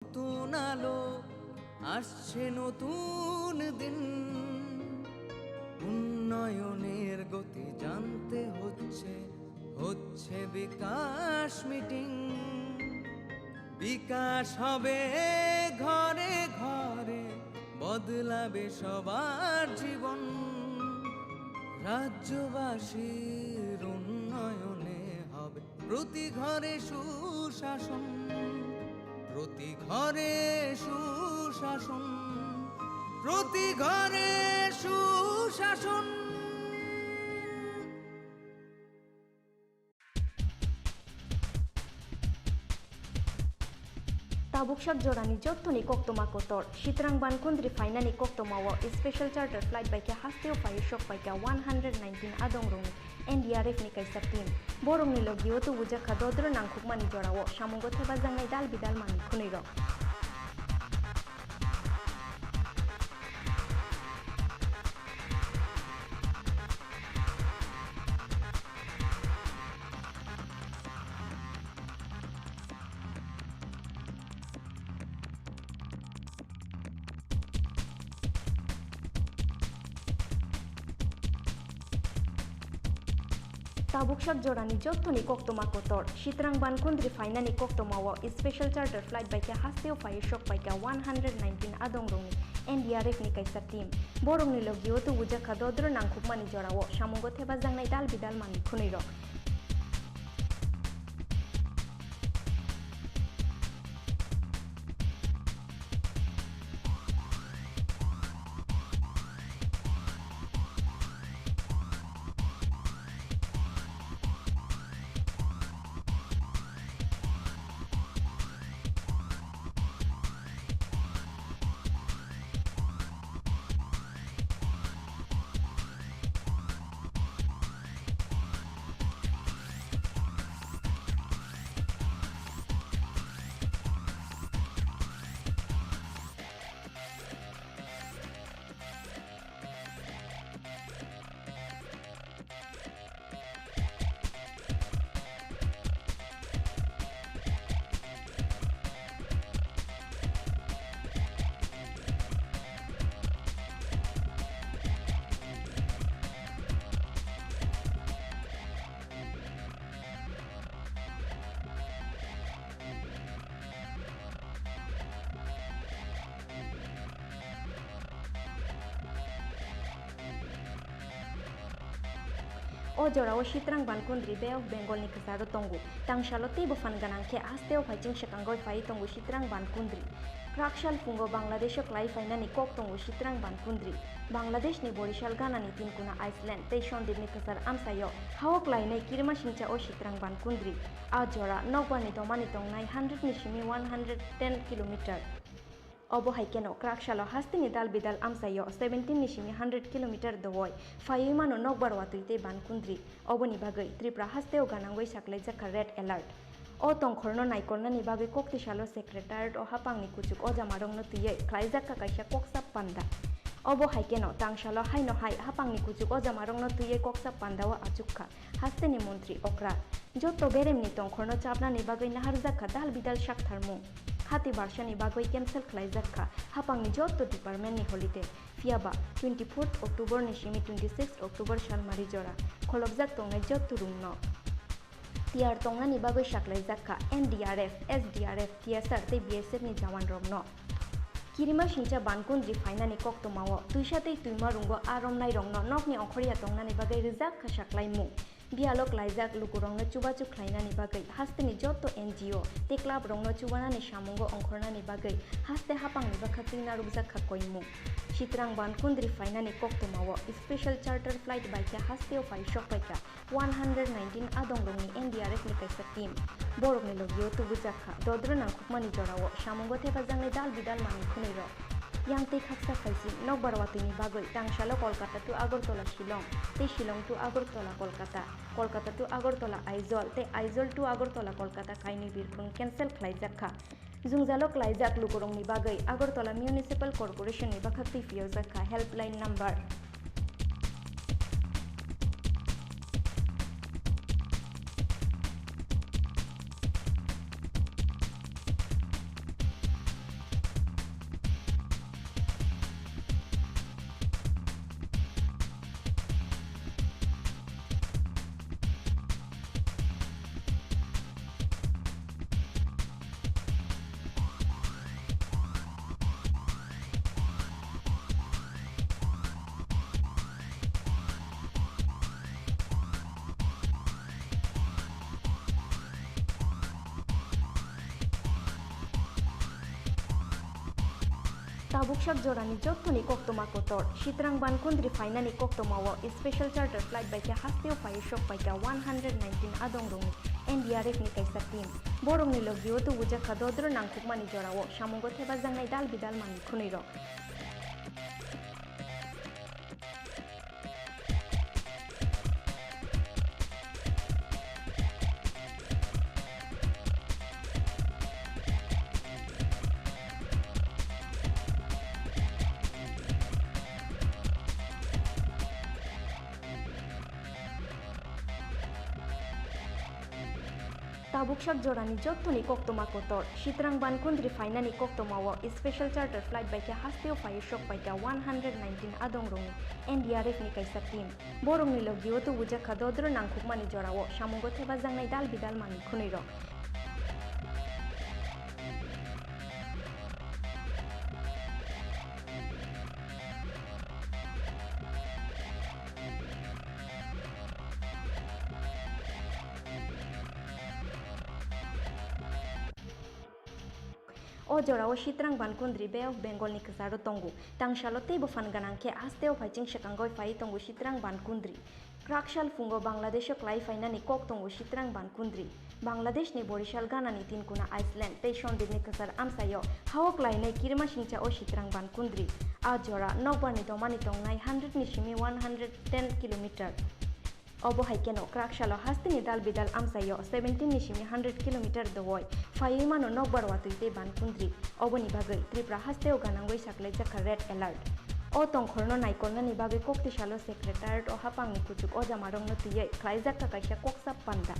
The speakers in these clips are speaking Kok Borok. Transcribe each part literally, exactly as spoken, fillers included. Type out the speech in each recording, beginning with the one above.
নতুন আলো, আসছে নতুন দিন। উন্নয়নের গতি জানতে হচ্ছে, হচ্ছে বিকাশ মিটিং। বিকাশ হবে ঘরে ঘরে, বদলাবে সবার জীবন। রাজ্যবাসীর উন্নয়নে হবে প্রতি ঘরে সুশাসন, প্রতি ঘরে সুশাসন, প্রতি ঘরে সুশাসন। Tabuk sak jorani jottoni koktoma kotor, Sitrang Bankundri phainani koktoma o special charter flight bai khe hasteo phaiwi sok paikha one hundred nineteen adongrokni N D R F ni kaisa team. Borokni logio tubujak kha dodro nangkhukmani jorao samungo thebajaknai dal bidal manwi khwnwirok. Tabuk sak jorani jottoni koktoma kotor, Sitrang Bankundri phainani koktoma o special charter flight bai khe hasteo phaiwi sok paikha one hundred nineteen adongrokni N D R F ni kaisa team. Borokni logio tubujak kha dodro nangkhukmani jorao samungo thebajaknai dal bidal manwi khwnwirok. O jorao Sitrang Bankundri Bay of Bengal ni kwcharo tongo. Tangsalo teibo phan gwnang khe hasteo phai chwngswkangwi phaiwi tongo Sitrang Bankundri. Kwrak sal phungo Bangladesh o klai phainani kok tongo Sitrang Bankundri. Bangladesh ni Borishal ganani tinkuna Iceland tei Sandip ni kwchar amchaio hao klainai kirima singcha o Sitrang Bankundri. A jora nokbar ni domani tongnai hundred ni simi one hundred ten kilometer. Obo hai kheno kwrak salo hasteni dal bidal amchaio seventeen ni simi hundred kilometer dowoi phaiwi mano nokbar watwi tei Bankundri. Oboni bagwi Tripura hasteo gwnangwi saklaijak kha red alert. O tongkhorno naikolnani bagwi koktwi salo secretariat o haphangni kuchuk ojamarokno twiwi khlaijak kha kaisa koksa panda. Obo hai kheno tangsalo haino hai haphangni kuchuk ojamarokno twiwi koksa pandao achuk kha hasteni montri okra. Joto beremni tongkhorno chapnani bagwi naharjak kha dal bidal saktharmung. Hati barsani bagwi cancel khlaijak kha haphangni joto department ni holiday. Phiyaba twenty-fourth October ni simi twenty-sixth October salmari jora kholopjak tongnai joto room no tiyar tongnani bagwi saklaijak kha N D R F, S D R F, T S R tei B S F ni jawan rokno. Kirima singcha Bankundri phainani koktwmao twisa tei twima rungo a romnai rokno nokni ongkhorya tongnani bagwi rijak kha saklaimung. Biyalo klaijak lukurokno chubachu khlainani bagwi hasteni joto N G O tei club rokno chubanani samungo ongkhornani bagwi haste haphangni bwkha twi narwkjak kha koimung. Sitrang Bankundri phainani koktwmao special charter flight bai khe hasteo phai sok pai kha one hundred nineteen adongrokni N D R F ni kaisa team. Borokni logio tubujak kha dodro nangkhukmani jorao samungo thepajaknai dal bidal manwi khwnwirok. Yang tei khaksa phaising nokbar watwini bagwi tangsalo Kolkata to Agartala Shillong tei Shillong to Agartala Kolkata, Kolkata to Agartala Aizawl tei Aizawl to Agartala Kolkata kainwi birkhung cancel khlaijak kha. Jwngjalo klaijak lukurokni bagwi Agartala Municipal Corporation ni bwkhaktwi phiyokjak kha helpline number. Tabuk sak jorani jottoni koktwma kotor, Sitrang Bankundri phainani koktwmao special charter flight bai khe hasteo phaiwi sok paikha one hundred nineteen adongrokni N D R F ni kaisa team. Borokni logio tubujakha dodro nangkhukmani jorao samungo thepajaknai dal bidal manwi khwnwi rok. Tabuk sak jorani jottoni koktwma kotor, Sitrang Bankundri phainani koktwmao special charter flight bai khe hasteo phaiwi sok paikha one hundred nineteen adongrokni N D R F ni kaisa team. Borokni logio tubujakha dodro nangkhukmani jorao samungo thepajaknai dal bidal manwi khwnwi rok. O jorao Sitrang Bankundri Bay of Bengal ni kwcharo tongo. Tangsalo teibo phan gwnang khe hasteo phaiching swkangwi phaiwi tongo Sitrang Bankundri. Kwrak sal phungo Bangladesh o klai phainani kok tongo Sitrang Bankundri. Bangladesh ni Borishal ganani tinkuna Iceland tei Sondip ni kwchar amchaio hao klainai kirima singcha o Sitrang Bankundri. A jora nokbar ni domani tongnai hundred ni simi one hundred ten kilometer. Obo hai kheno kwrak salo hasteni dal bidal amchaio seventeen ni simi hundred kilometer dowoi phaiwi mano nokbar watwi tei Bankundri. Oboni bagwi Tripura hasteo gwnangwi saklaijakha red alert. O tongkhorno naikolnani bagwi koktwi salo secretariat o hapangni kuchuk ojamarokno twiwi khlaijakha kaisa koksa panda.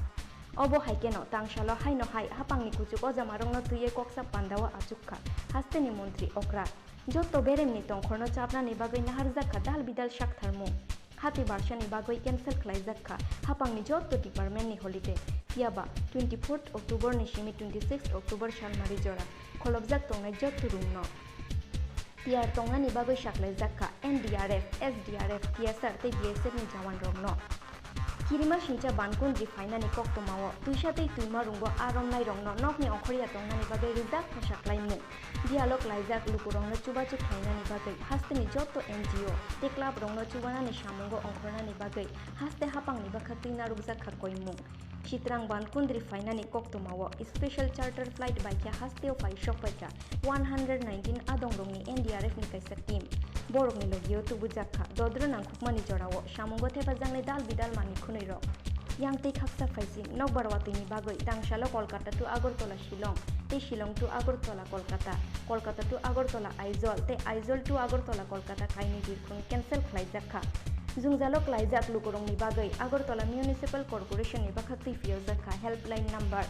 Obo hai kheno tangsalo haino hai hapangni kuchuk ojamarokno twiwi koksa pandao achukha hasteni montri okra. Jotto beremni tongkhorno chapnani bagwi naharjakha dal bidal saktharmung. Hati barsani bagwi cancel khlaijakha hapangni jotto department ni holiday. Phiyaba twenty-fourth October ni simi twenty-sixth October salmari jora kholopjak tongnai jotto room no tiyar tongnani bagwi saklaijakha N D R F, S D R F, T S R tei B S F ni jawan rokno. Kirima singcha Bankundri phainani koktwmao twisa tei twima rungo a romnai rokno nokni ongkhorya tongnani bagwi rijak phasaklaimung. Dialog laijak lukurokno chubachu khlainani bagwi hasteni jotto N G O tei club rokno chubanani samungo ongkhornani bagwi haste hapangni bwkhaktwi narwkjakha koimung. Sitrang Bankundri phainani koktwmao special charter flight bai khe hasteo phai sokpaikha one hundred nineteen adongrokni N D R F ni kaisa team. Borokni logio tubujakha dodro nangkhukmani jorao samungo thepajaknai dal bidal manwi khwnwi rok. Yang tei khaksa phaising nokbar watwini bagwi tangsalo Kolkata to Agartala Shillong tei Shillong to Agartala Kolkata, Kolkata to Agartala Aizawl tei Aizawl to Agartala Kolkata kainwi birkhung cancel khlaijakha. Jwngjalo klaijak lukurokni bagwi Agartala Municipal Corporation ni bwkhaktwi phiyojakha helpline number.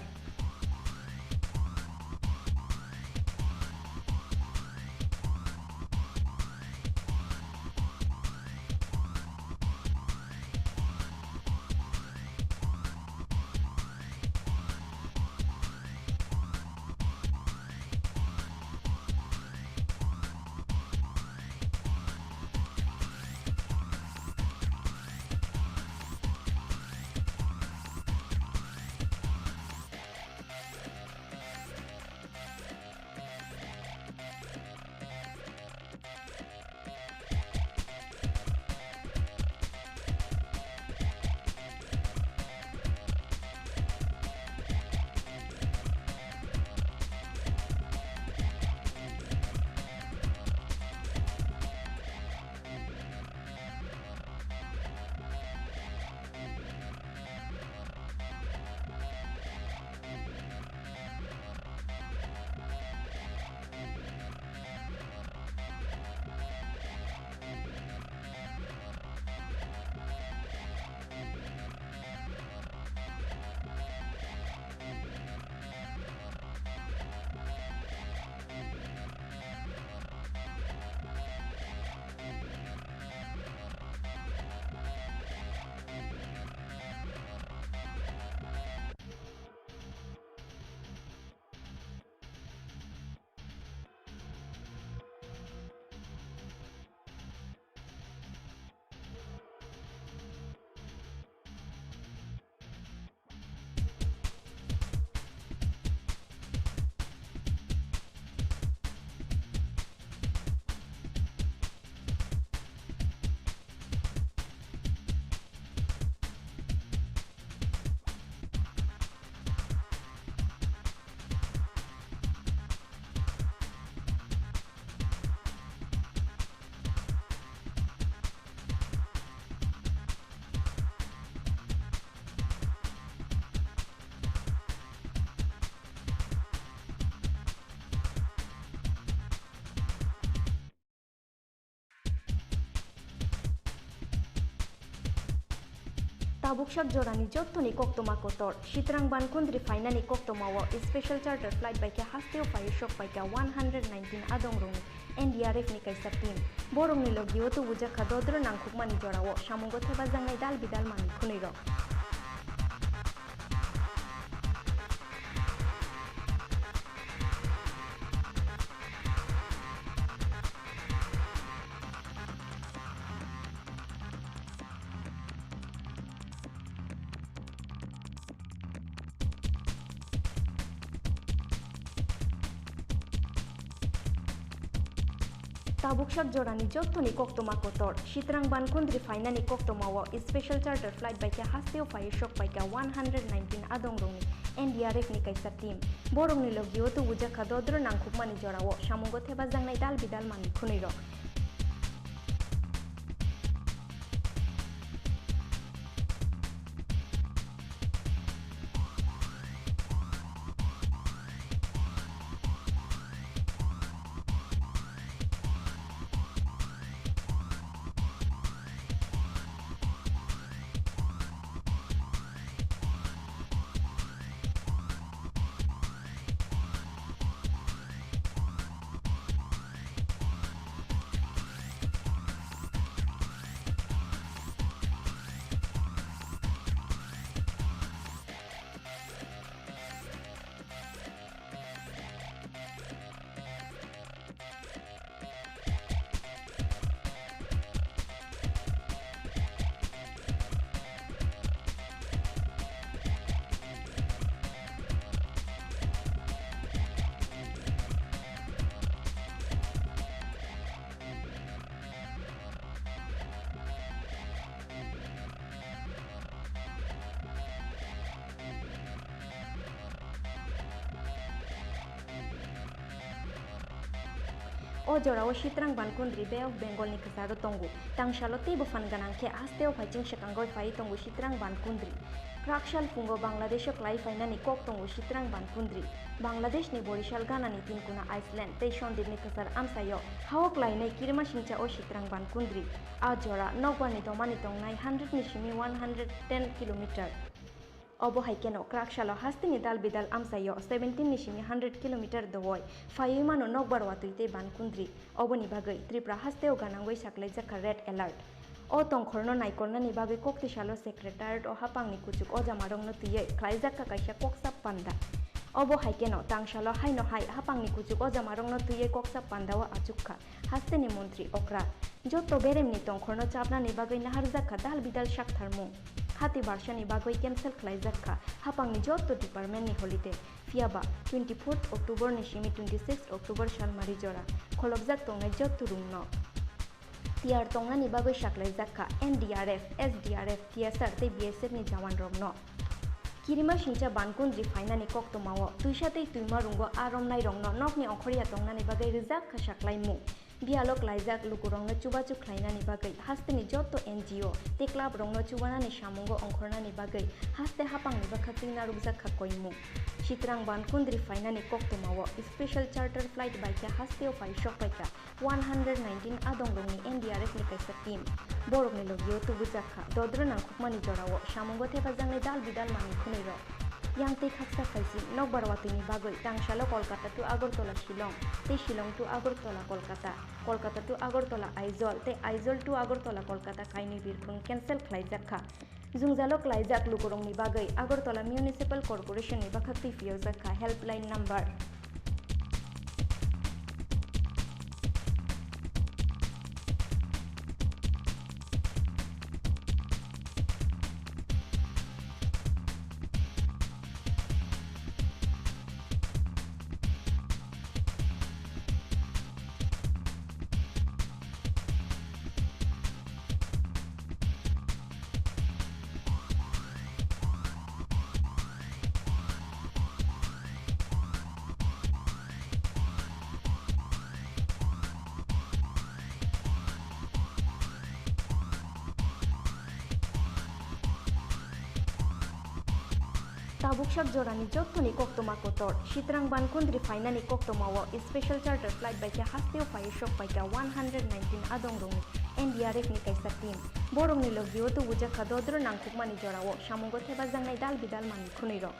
Tabuk sak jorani jottoni koktwma kotor, Sitrang Bankundri phainani koktwmao special charter flight bai khe hasteo phaiwi sok paikha one hundred nineteen adongrokni N D R F ni kaisa team. Borokni logio tubujakha dodro nangkhukmani jorao samungo thepajaknai dal bidal manwi khwnwirok. Tabuk sak jorani jottoni koktwma kotor, Sitrang Bankundri phainani koktwmao special charter flight bai khe hasteo phaiwi sok paikha one hundred nineteen adongrokni N D R F ni kaisa team. Borokni logio tubujakha dodro nangkhukmani jorao samungo thepajaknai dal bidal manwi khwnwirok. O jorao Sitrang Bankundri Bay of Bengal ni kwcharo tongo. Tangsalo teibo phan gwnang khe hasteo phai chwngswkangwi phaiwi tongo Sitrang Bankundri. Kwrak sal phungo Bangladesh o klai phainani kok tongo Sitrang Bankundri. Bangladesh ni Borishal ganani tinkuna Iceland tei Sandip ni kwchar amchaio hao klainai kirima singcha o Sitrang Bankundri. A jora nokbar ni domani tongnai hundred ni simi one hundred ten kilometer. Obo hai kheno kwrak salo hasteni dal bidal amchaio seventeen ni simi hundred kilometer dowoi phaiwi mano nokbar watwi tei Bankundri. Oboni bagwi Tripura hasteo ganangwi saklaijakha red alert. O tongkhorno naikolnani bagwi koktwi salo secretariat o haphangni kuchuk ojamarokno twiwi khlaijakha kaisa koksa panda. Obo hai kheno tangsalo haino hai haphangni kuchuk ojamarokno twiwi koksa pandao achukkha. Hasteni montri okra. Joto beremni tongkhorno chapnani bagwi naharjakha dal bidal saktharmung. Hati barsani bagwi cancel khlaijakha haphangni joto departmentni holiday. Phiyaba twenty-fourth October ni simi twenty-sixth October salmari jora kholopjak tongnai joto rungno tiyar tongnani bagwi saklaijakha N D R F, S D R F, T S R tei B S F ni jawanrokno. Kirima singcha Bankundri phainani koktwmao twisa tei twima rungo a romnairokno nokni ongkhorya tongnani bagwi rwjak kha saklaimung. Biyalo klaijak lukurokno chubachu khlainani bagwi hasteni joto N G O tei clubrokno chubanani samungo ongkhornani bagwi haste haphangni bwkhaktwi narwkjak kha koimung. Sitrang Bankundri phainani koktwmao special charter flight bai khe hasteo phai sokpaikha one hundred nineteen adongrokni N D R F ni kaisa team. Borokni logio tubujakha dodro nangkhukmani jorao samungo thepajaknai dal bidal manwi khwnwirok. Yang tei khaksa phaising nokbar watwini bagwi tangsalo Kolkata to Agartala Shillong tei Shillong to Agartala Kolkata, Kolkata to Agartala Aizawl tei Aizawl to Agartala Kolkata kainwi birkhung cancel khlaijakha. Jwngjalo klaijak lukurokni bagwi Agartala Municipal Corporation ni bwkhaktwi phiyokjakha helpline number. Tabuk sak jorani jottoni koktwma kotor, Sitrang Bankundri phainani koktwmao special charter flight bai khe hasteo phaiwi sok paikha one hundred nineteen adongrokni N D R F ni kaisa team. Borokni logio tubujak kha dodro nangkukmani jorao samungo thepajaknai dal bidal manwi khwnwi rok.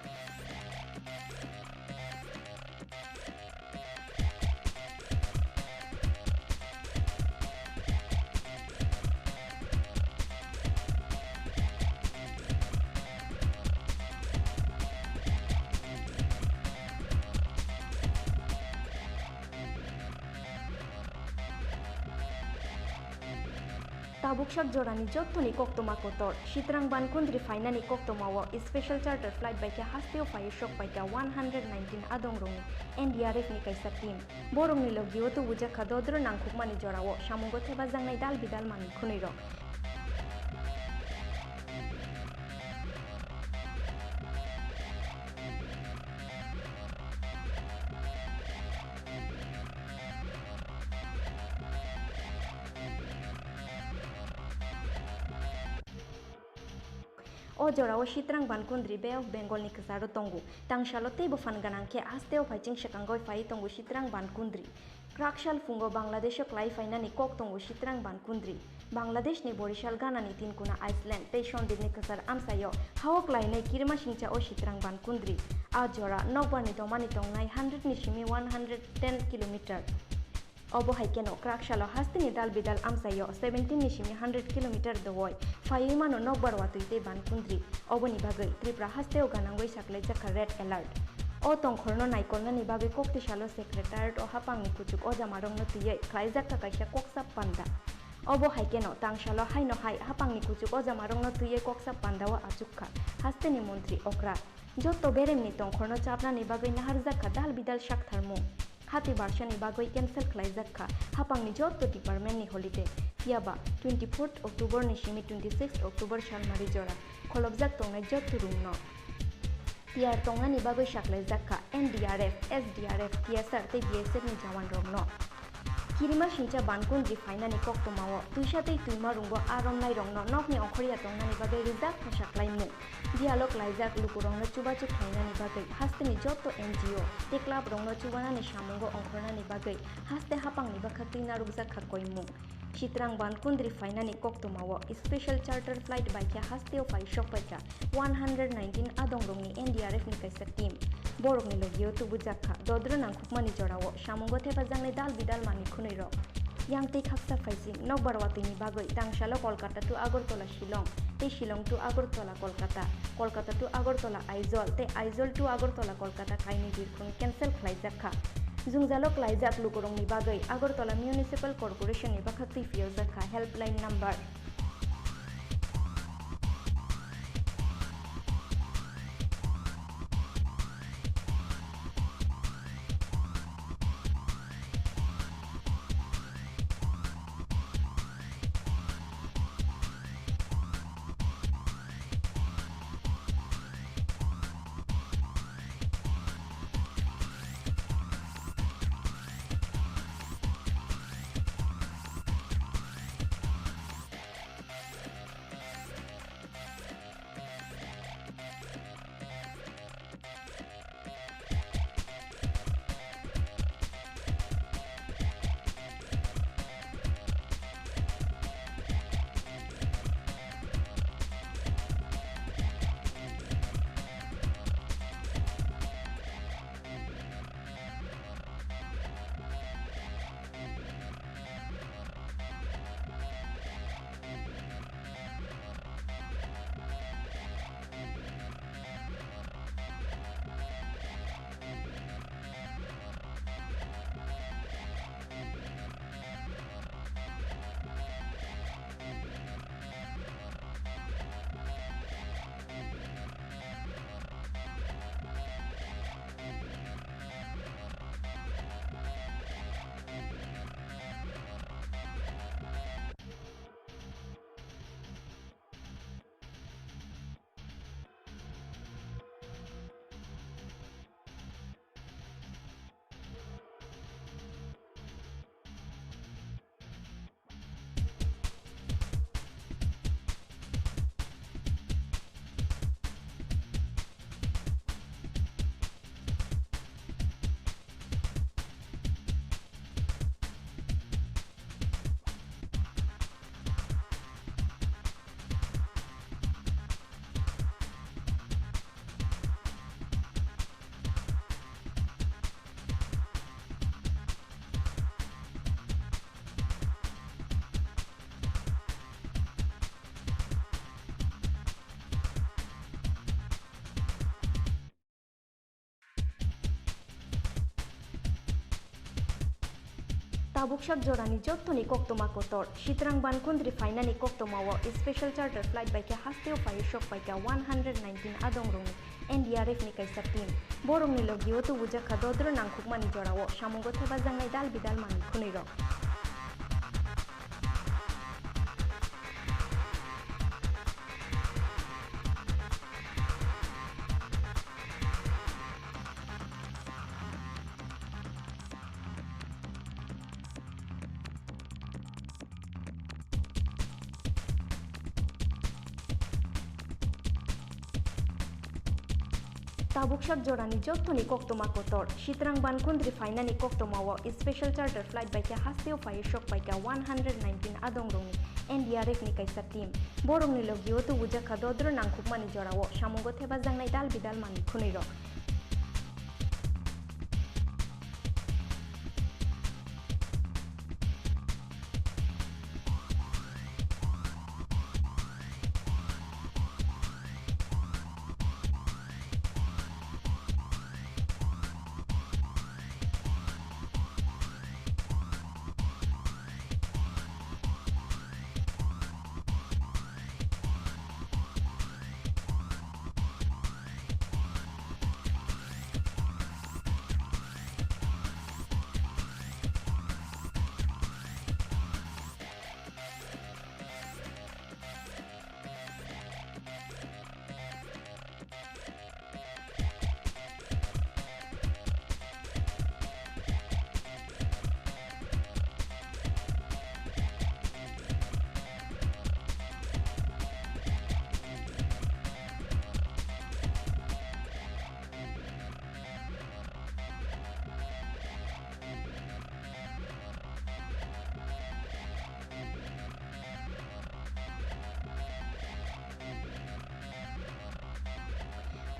Tabuk sak jorani jottoni koktwma kotor, Sitrang Bankundri phainani koktwmao special charter flight bai khe hasteo phaiwi sok paikha one hundred nineteen adongrokni N D R F ni kaisa team. Borokni logio tubujak kha dodro nangkukmani jorao samungo thepajaknai dal bidal manwi khwnwi rok. O jorao Sitrang Bankundri Bay of Bengal ni kwcharo tongo. Tangsalo tei buphan gwnang khe hasteo phaiching swkangwi phaiwi tongo Sitrang Bankundri. Kwrak sal phungo Bangladesho klai phainani kok tongo Sitrang Bankundri. Bangladeshni Borishal ganani tinkuna Iceland tei Sondipni kwchar amchaio hao klainai kirimasingcha o Sitrang Bankundri. A jora nokbarni domani tongnai hundred ni simi one hundred ten kilometer. Obo hai kheno kwrak salo hasteni dal bidal amchaio seventeen ni simi hundred kilometer dowoi phaiwi mano nokbar watwi tei Bankundri. Oboni bagwi Tripura hasteo ganangwi saklaijak kha red alert. O tongkhorno naikolnani bagwi koktwi salo secretariat o haphangni kuchuk ojamarokno twiwi khlaijak kha kaisa koksa panda. Obo hai kheno tangsalo haino hai haphangni kuchuk ojamarokno twiwi koksa pandao achuk kha hasteni montri okra. Jotto beremni tongkhorno chapnani bagwi naharjak kha dal bidal saktharmung. Hati barsani bagwi cancel khlaijak kha haphangni jotto department ni holiday. Phiyaba twenty-fourth October ni simi twenty-sixth October salmari jora kholopjak tongnai jotto room no tiyar tongnani bagwi saklaijak kha N D R F, S D R F, T S R tei B S F ni jawan rokno. Kirima singcha Bankundri phainani koktwmao twisa tei twima rungo a romnai rokno nokni ongkhorya tongnani bagwi rijak thangsa khlaimung. Dialog laijak lukurokno chubachu khlainani bagwi hasteni jotto N G O tei club rokno chubanani samungo ongkhornani bagwi haste haphangni bwkhaktwi narwkjak kha koimung. Sitrang Bankundri phainani koktwmao special charter flight bai khe hasteo phai sokpaikha one hundred nineteen adongrokni N D R F ni kaisa team. Borokni logio tubujak kha dodro nangkukmani jorao samungo thepajaknai dal bidal manwi khwnwi rok. Yang tei khaksa phaising nokbar watwini bagwi tangsalo Kolkata to Agartala Shillong tei Shillong to Agartala Kolkata, Kolkata to Agartala Aizawl tei Aizawl to Agartala Kolkata kainwi birkhung cancel khlaijak kha. Jwngjalo klaijak lukurokni bagwi Agartala Municipal Corporation ni bwkhaktwi phiyokjak kha helpline number. Tabuk sak jorani jottoni koktwma kotor, Sitrang Bankundri phainani koktwmao special charter flight bai khe hasteo phaiwi sok paikha one hundred nineteen adongrokni N D R F ni kaisa team. Borokni logio tubujakha dodro nangkhukmani jorao samungo thebajaknai dal bidal manwi khwnwi rok. Tabuk sak jorani jottoni koktwma kotor, Sitrang Bankundri phainani koktwmao special charter flight bai khe hasteo phaiwi sok paikha one hundred nineteen adongrokni N D R F ni kaisa team. Borokni logio tubujakha dodro nangkhukmani jorao samungo thebajaknai dal bidal manwi khwnwi rok.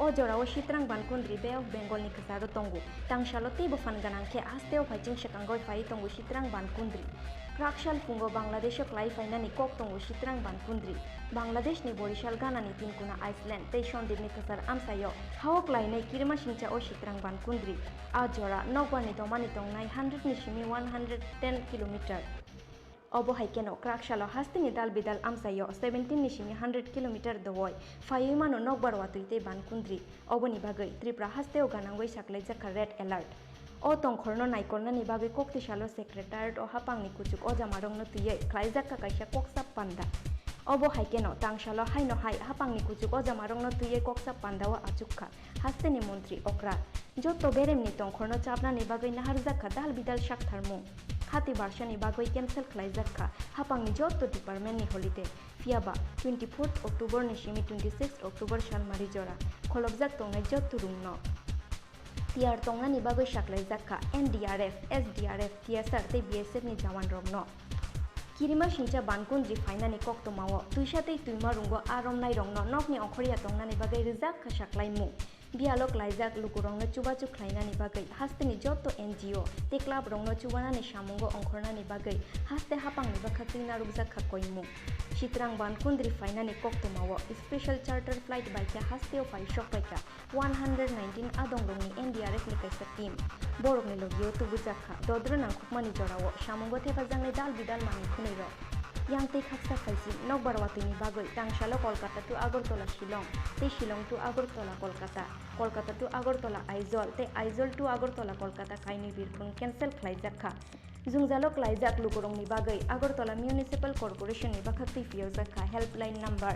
O jorao Sitrang Bankundri Bay of Bengal ni kwcharo tongo. Tangsalo tei buphan gwnang khe hasteo phaiching swkangwi phaiwi tongo Sitrang Bankundri. Kwrak sal phungo Bangladesh o klai phainani kok tongo Sitrang Bankundri. Bangladesh ni Borishal ganani tinkuna Iceland tei Sandip ni kwchar amchaio hao klainai kirima singcha o Sitrang Bankundri. A jora nokbar ni domani tongnai hundred ni simi one hundred ten kilometer. Obo hai kheno kwrak salo hasteni dal bidal amchaio seventeen ni simi hundred kilometer dowoi phaiwi mano nokbar watwi tei Bankundri. Oboni bagwi Tripura hasteo ganangwi saklaijak kha red alert. O tongkhorno naikolnani bagwi koktwi salo secretariat o hapangni kuchuk ojamarokno twiwi khlaijak kha kaisa koksa panda. Obo hai kheno tangsalo haino hai hapangni kuchuk ojamarokno twiwi koksa pandao achuk kha. Hasteni montri okra. Joto beremni tongkhorno chapnani bagwi naharjak kha dal bidal saktharmung. Hati barsani bagwi cancel khlaijak kha hapangni joto department ni holiday. Phiyaba twenty-fourth October ni simi twenty-sixth October salmari jora kholopjak tongnai joto rungno tiyar tongnani bagwi saklaijak kha N D R F, S D R F, T S R tei B S F ni jawan rokno. Kirima singcha Bankundri phainani koktwmao twisa tei twima rungo a romnairokno nokni ongkhorya tongnani bagwi rijak kha saklaimung. Biyalo klaijak lukurokno chubachu khlainani bagwi hasteni joto N G O tei club rokno chubanani samungo ongkhornani bagwi haste hapangni bwkhaktwi narwkjak kha koimung. Sitrang Bankundri phainani koktwmao special charter flight bai khe hasteo phai sokpai kha one hundred nineteen adongrokni N D R F ni kaisa team. Borokni logio tubujak kha dodro nangkhukmani jorao samungo thepajaknai dal bidal manwi khwnwi rok. Yang tei khaksa phaising nokbar watwini bagwi tangsalo Kolkata to Agartala Shillong tei Shillong to Agartala Kolkata, Kolkata to Agartala Aizawl tei Aizawl to Agartala Kolkata kainwi birkhung cancel khlaijak kha. Jwngjalo klaijak lukurokni bagwi Agartala Municipal Corporation ni bwkhaktwi phiyokjak kha helpline number.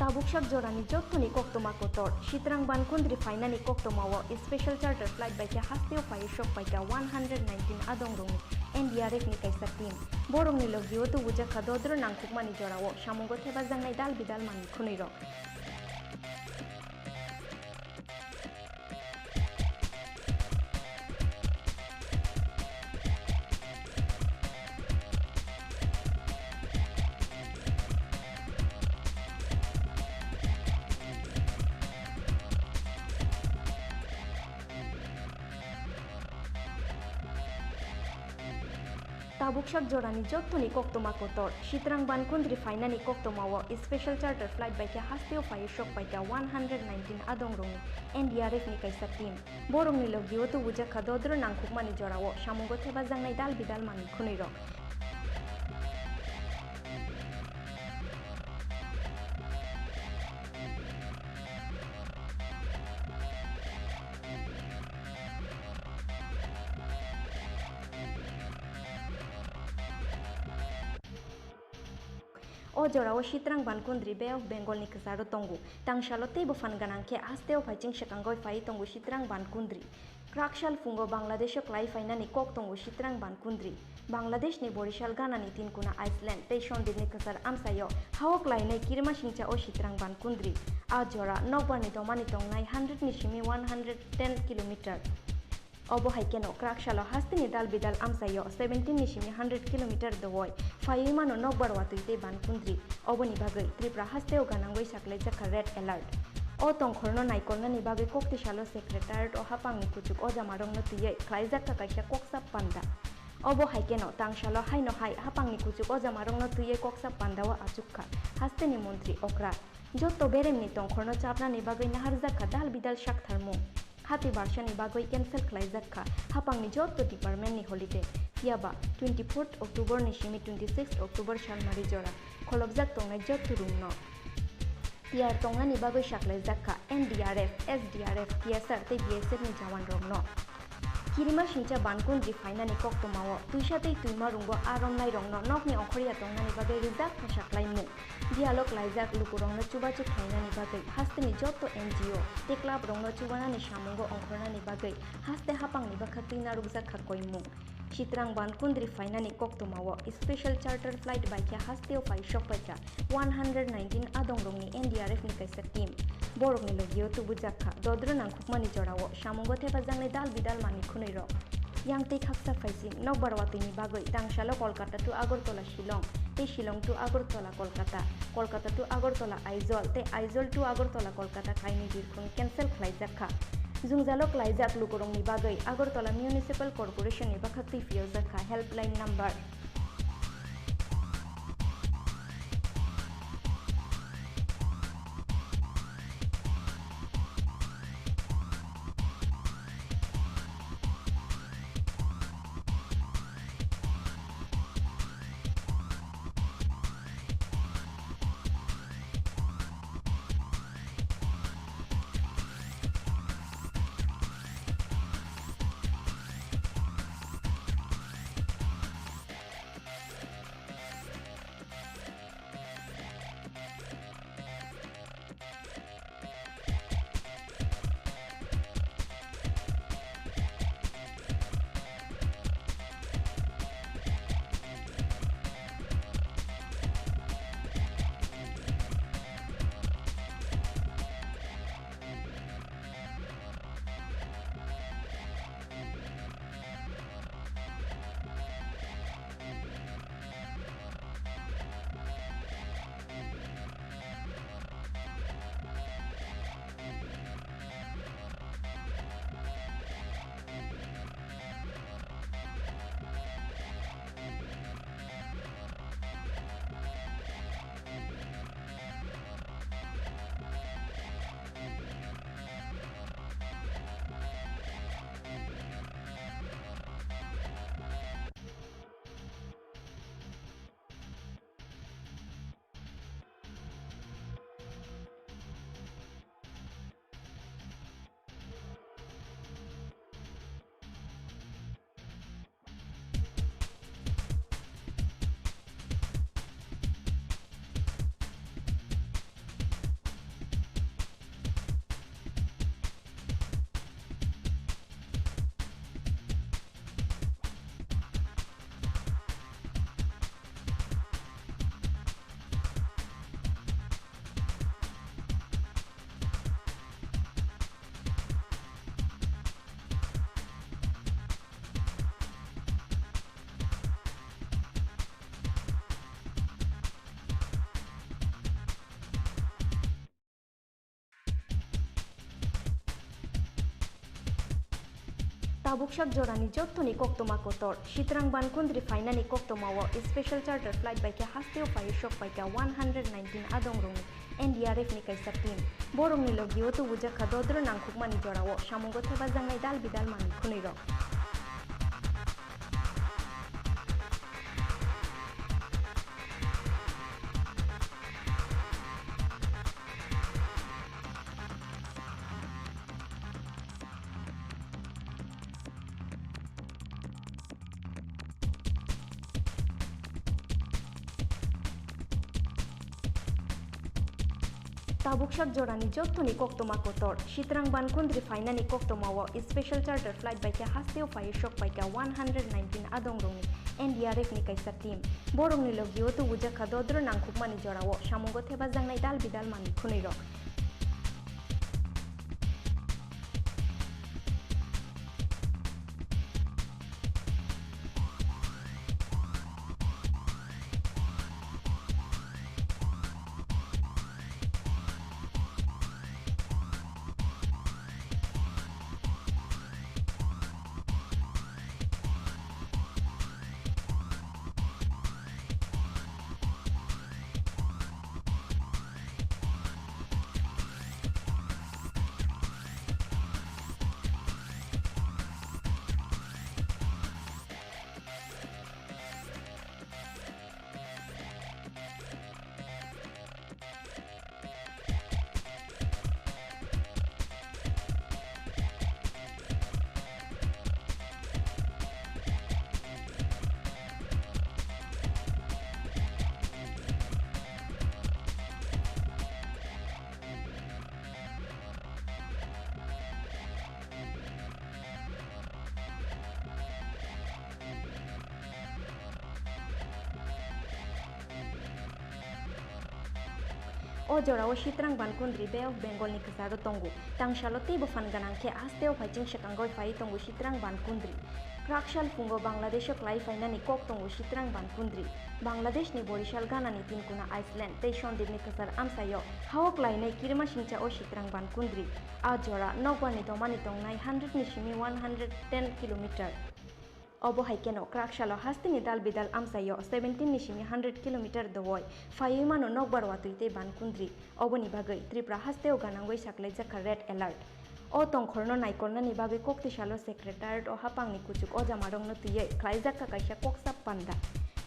Tabuk sak jorani jottoni koktwma kotor, Sitrang Bankundri phainani koktwmao special charter flight bai khe hasteo phaiwi sok paikha one hundred nineteen adongrokni N D R F ni kaisa team. Borokni logio tubujakha dodro nangkukmani jorao samungo thepajaknai dal bidal manwi khwnwi rok. Tabuk sak jorani jottoni koktwma kotor, Sitrang Bankundri phainani koktwmao special charter flight bai khe hasteo phaiwi sok paikha one hundred nineteen adongrokni N D R F ni kaisa team. Borokni logio tubujakha dodro nangkukmani jorao samungo thepajaknai dal bidal manwi khwnwi rok. O jorao Sitrang Bankundri Bay of Bengal ni kwcharo tongo. Tangsalo teibo phan gwnang khe hasteo phaiching swkangwi phaiwi tongo Sitrang Bankundri. Kwrak sal phungo Bangladesh o klai phainani kok tongo Sitrang Bankundri. Bangladesh ni Borishal ganani tinkuna Iceland tei Sondip ni kwchar amchaio hao klainai kirimasingcha o Sitrang Bankundri. A jora nokbar ni domani tongnai hundred ni simi one hundred ten kilometer. Obo hai kheno kwrak salo hasteni dal bidal amchaio seventeen ni simi hundred kilometer dowoi phaiwi mano nokbar watwi tei Bankundri. Oboni bagwi Tripura hasteo gwnangwi saklaijakha red alert. O tongkhorno naikolnani bagwi koktwi salo secretariat o hapangni kuchuk ojamarokno twiwi khlaijakha kaisa koksa panda. Obo hai kheno tangsalo haino hai hapangni kuchuk ojamarokno twiwi koksa pandao achukha hasteni montri okra. Jotto beremni tongkhorno chapnani bagwi naharjakha dal bidal saktharmung. Hati barsani bagwi cancel khlaijakha hapangni jotto department ni holiday. Phiyaba twenty fourth October ni simi twenty sixth October salmari jora kholopjak tongnai jotto room no. Tiyar tongnani bagwi saklaijakha N D R F, S D R F, T S R tei B S F ni jawan rokno. Kirimasingcha Bankundri phainani koktwmao twisa tei twima rungo a romnairokno nokni ongkhorya tongnani bagwi rijak phosa khlaimung. Dialog laijak lukurokno chubachu khlainani bagwi hasteni jotto N G O tei club rokno chubanani samungo ongkhornani bagwi haste hapangni bwkhak twi narwkjak kha koimung. Sitrang Bankundri phainani koktwmao special charter flight bai khe hasteo phai sokpaikha one hundred nineteen adongrokni N D R F ni kaisa team. Borokni logio tubujakha dodro nangkhukmani jorao samungo thepajaknai dal bidal manwi khwnwi rok. Yang tei khaksa phaising nokbar watwini bagwi tangsalo Kolkata to Agartala Shillong tei Shillong to Agartala Kolkata, Kolkata to Agartala Aizawl tei Aizawl to Agartala Kolkata kainwi birkhung cancel khlaijakha. Jwngjalo klaijak lukurokni bagwi Agartala Municipal Corporation ni bwkhak twi phiyokjakha helpline number. Tabuk sak jorani jottoni koktoma kotor, Sitrang Bankundri phainani koktoma o special charter flight bai khe hasteo phaiwi sok paikha one hundred nineteen adongrokni N D R F ni kaisa team. Borokni logio tubujakha dodro nangkhukmani jorao samungo thepajaknai dal bidal manwi khwnwi rok. Tabuk sak jorani jottoni koktoma kotor, Sitrang Bankundri phainani koktoma o special charter flight bai khe hasteo phaiwi sok paikha one hundred nineteen adongrokni N D R F ni kaisa team. Borokni logio tubujakha dodro nangkhukmani jorao samungo thepajaknai dal bidal manwi khwnwi rok. O jorao Sitrang Bankundri Bay of Bengal ni kwcharo tongo. Tangsalo teibo phan gwnang khe hasteo phaiching swkangwi phaiwi tongo Sitrang Bankundri. Kwrak sal phungo Bangladesh o klai phainani kok tongo Sitrang Bankundri. Bangladesh ni Borishal ganani tinkuna Iceland tei Sondip ni kwchar amchaio hao klainai kirima singcha o Sitrang Bankundri. A jora nokbar ni domani tongnai hundred ni simi one hundred ten kilometer. Obo hai kheno kwrak salo hasteni dal bidal amchaio seventeen ni simi hundred kilometer dowoi phaiwi mano nokbar watwi tei Bankundri. Oboni bagwi Tripura hasteo ganangwi saklaijakha red alert. O tongkhorno naikolnani bagwi koktwi salo secretariat o hapangni kuchuk ojamarokno twiwi khlaijakha kaisa koksa panda.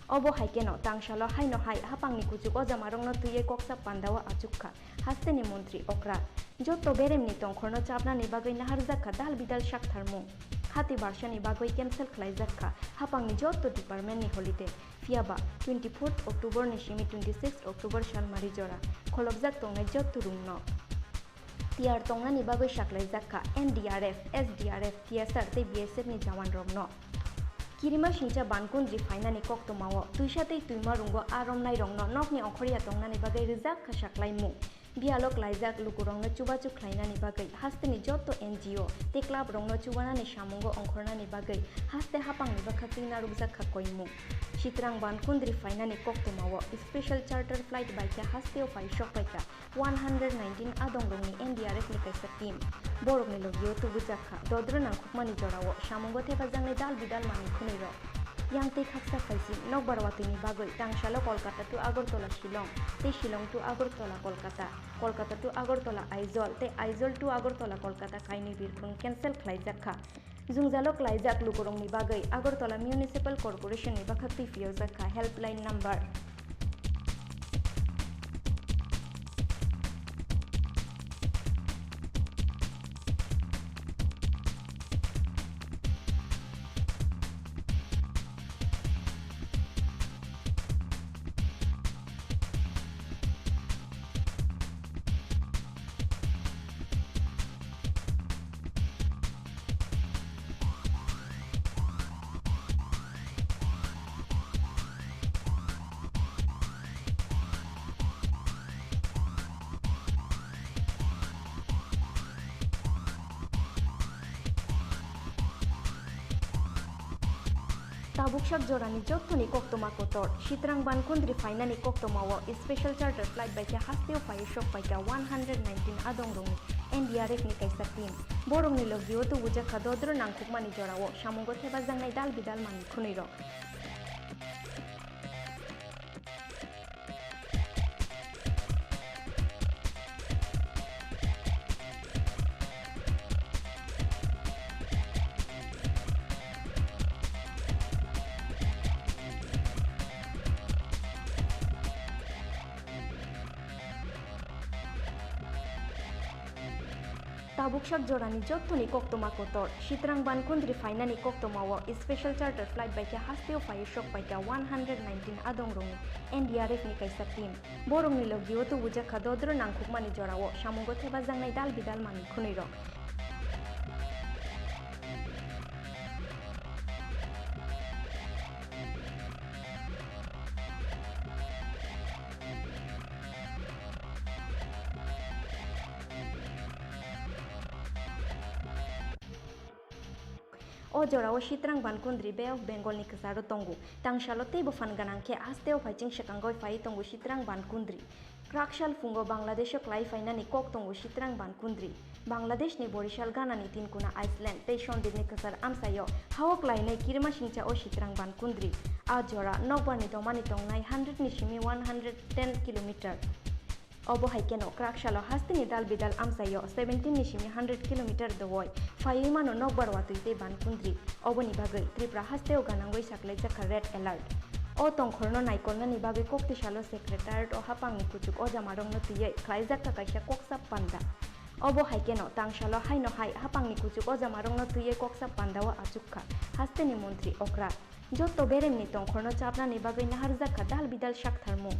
Obo hai kheno tangsalo haino hai hapangni kuchuk ojamarokno twiwi koksa pandao achukha. Hasteni montri okra. Jotto beremni tongkhorno chapnani bagwi naharjakha dal bidal saktharmung. Khati barsani bagwi cancel khlaijakha hapangni jotto department ni holiday. Phiyaba twenty-fourth October ni simi twenty-sixth October salmari jora kholopjak tongnai jotto rungno tiyar tongnani bagwi saklaijakha N D R F, S D R F, T S R tei B S F ni jawanrokno. Kirima singcha Bankundri phainani koktwmao twisa tei twimarungo a romnairokno nokni ongkhorya tongnani bagwi rwjak kha saklaimung. Biyalo klaijak lukurokno chubachu khlainani bagwi hasteni jotto N G O tei clubrokno chubanani samungo ongkhornani bagwi haste hapangni bwkhaktwi narwkjak kha koimung. Sitrang Bankundri phainani koktwmao special charter flight bai khe hasteo phai sokpaikha one hundred nineteen adongrokni N D R F ni kaisa team. Borokni logio tubujak kha dodro nangkhukmani jorao samungo thepajaknai dal bidal manwi khwnwirok. Yang tei khaksa phaising nokbar watwini bagwi tangsalo Kolkata to Agartala Shillong tei Shillong to Agartala Kolkata, Kolkata to Agartala Aizawl tei Aizawl to Agartala Kolkata kainwi birkhung cancel khlaijak kha. Jwngjalo klaijak lukurokni bagwi Agartala Municipal Corporation ni bwkhaktwi phiyokjak kha helpline number. Tabuksak jorani jottoni koktwma kotor, Sitrang Bankundri phainani koktwmao special charter flight bai khe hasteo phaiwi sok paikha one hundred nineteen adongrokni N D R F ni kaisa team. Borokni logio tubujak kha dodro nangkukmani jorao samungo thepajaknai dal bidal manwi khwnwi rok. Tabuksak jorani jottoni koktwma kotor, Sitrang Bankundri phainani koktwmao special charter flight bai khe hasteo phaiwi sok paikha one hundred nineteen adongrokni N D R F ni kaisa team. Borokni logio tubujak kha dodro nangkukmani jorao samungo thepajaknai dal bidal manwi khwnwi rok. O jorao Sitrang Bankundri Bay of Bengal ni kwcharo tongo. Tangsalo teibo phan gwnang khe hasteo phaiching swkangwi phaiwi tongo Sitrang Bankundri. Kwrak sal phungo Bangladesho klai phainani kok tongo Sitrang Bankundri. Bangladeshni Borishal ganani tinkuna Iceland tei Sondipni kwchar amchaio hao klainai kirimasingcha o Sitrang Bankundri. A jora nokbarni domani tongnai hundred ni simi one hundred ten kilometer. Obo hai kheno kwrak salo hasteni dal bidal amchaio seventeen ni simi hundred kilometer dowoi phaiwi mano nokbar watwi tei Bankundri. Oboni bagwi Tripura hasteo ganangwi saklaijak kha red alert. O tongkhorno naikolnani bagwi koktwisalo secretariat o hapangni kuchuk ojamarokno twiwi khlaijak kha kaisa koksa panda. Obo hai kheno tangsalo haino hai hapangni kuchuk ojamarokno twiwi koksa pandao achuk kha hasteni montri okra. Jotto beremni tongkhorno chapnani bagwi naharjak kha dal bidal saktharmung.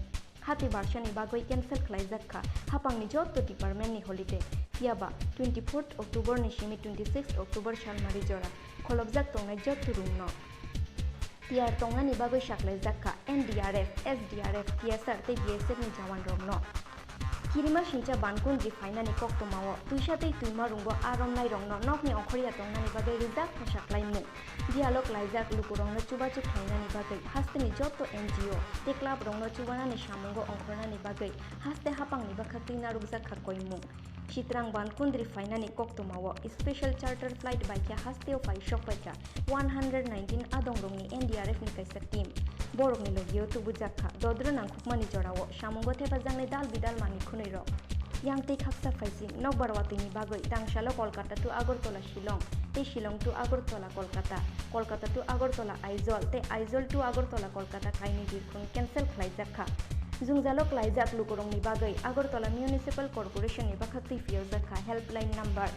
Hati barsani bagwi cancel khlaijak kha hapangni jotto department ni holiday. Phiyaba twenty-fourth October ni simi twenty-sixth October salmari jora kholopjak tongnai jotto room no tiyar tongnani bagwi saklaijak kha N D R F, S D R F, T S R tei B S F ni jawan rok no. Kirimasingcha Bankundri phainani koktwmao twisa tei twima rungo a romnai rokno nokni ongkhorya tongnani bagwi rijak phosa khlaimung. Dialog laijak lukurokno chubachu khlainani bagwi hasteni jotto N G O tei club rokno chubanani samungo ongkhornani bagwi haste hapangni bwkhaktwi narwkjak kha koimung. Sitrang Bankundri phainani koktwmao special charter flight bai khe hasteo phai sokpaikha one hundred nineteen adongrokni N D R F ni kaisa team. Borokni logio tubujak kha dodro nangkukmani jorao samungo thepajaknai dal bidal manwi khwnwi rok. Yang tei khaksa phaising nokbar watwini bagwi tangsalo Kolkata to Agartala Shillong tei Shillong to Agartala Kolkata, Kolkata to Agartala Aizawl tei Aizawl to Agartala Kolkata kainwi birkhung cancel khlaijak kha. Jwngjalo klaijak lukurokni bagwi Agartala Municipal Corporation ni bwkhaktwi phiyokjak kha helpline number.